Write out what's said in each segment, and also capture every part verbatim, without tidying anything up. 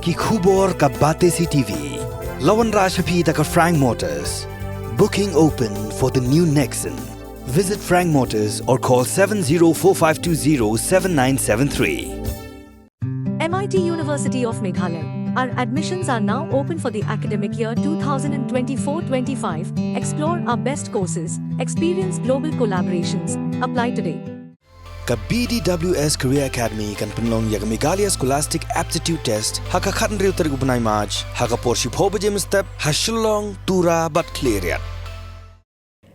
Ki khubor ka Batesi T V. La wanrah sha phi da ka Frank Motors. Booking open for the new Nexon. Visit Frank Motors or call seven zero four five two zero seven nine seven three. M I T University of Meghalaya. Our admissions are now open for the academic year two thousand twenty-four twenty-five. Explore our best courses, experience global collaborations. Apply today. Ka B D W S Career Academy kan pynlong ïa ka Meghalaya Scholastic Aptitude Test ha ka khathynriew tarik u bnai March ha ka por shiphew baje mynstep ha Shillong, Tura bad Khliehriat.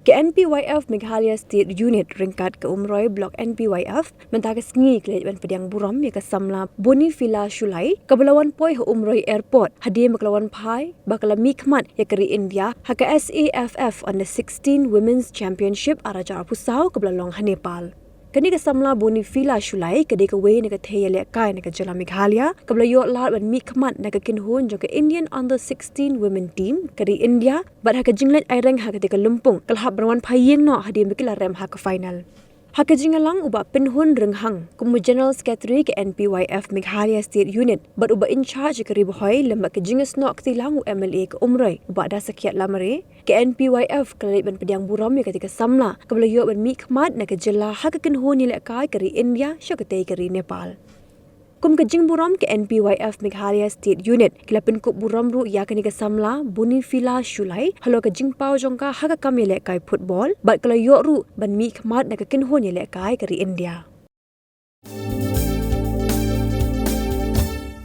Ka N P Y F Meghalaya State Unit ryngkat ka Umroi Block N P Y F mynta ka sngi ka la leit ban pdiang burom ïa ka samla Bonifila Shullai kaba la wan poi ha Umroi Airport hadien ba ka la wan phai ba ka la mihkhmat ïa ka ri India ha ka S A F F Under sixteen Women's Championship ar hajar arphew saw kaba la long ha Nepal. Kane ka samla Bonifila Shullai ka dei kawei na ka thei ïalehkai na ka jylla Meghalaya kaba la ïoh lad ban mihkhmat na ka kynhun jong ka Indian Under sixteen Women Team ka ri India bad ha ka jingleit aireng ha katei ka lympung ka la hap ban wan phai ïing noh hadien ba ki la rem ha ka final. Ha ka jingïalang u Bah Pynhun Rynghang kum u General Secretary ka N P Y F Meghalaya State Unit bad u Bah in charge ka Ri Bhoi lem bad ka jingïasnoh kti lang u M L A ka Umroi u Bah Dasakhiat Lamare, ka N P Y F ka la leit ban pdiang burom ïa katei ka samla kaba la ïoh ban mihkhmat na ka jylla ha ka kynhun ïalehkai ka ri India sha katei ka ri Nepal. Kum ka jingburom ka N P Y F Meghalaya State Unit ki la pynkup burom ruh ïa kane ka samla Bonifila Shullai halor ka jingpaw jong ka ha ka kam ïalehkai football bad ka la ïoh ruh ban mihkhmat na ka kynhun ïalehkai ka ri India.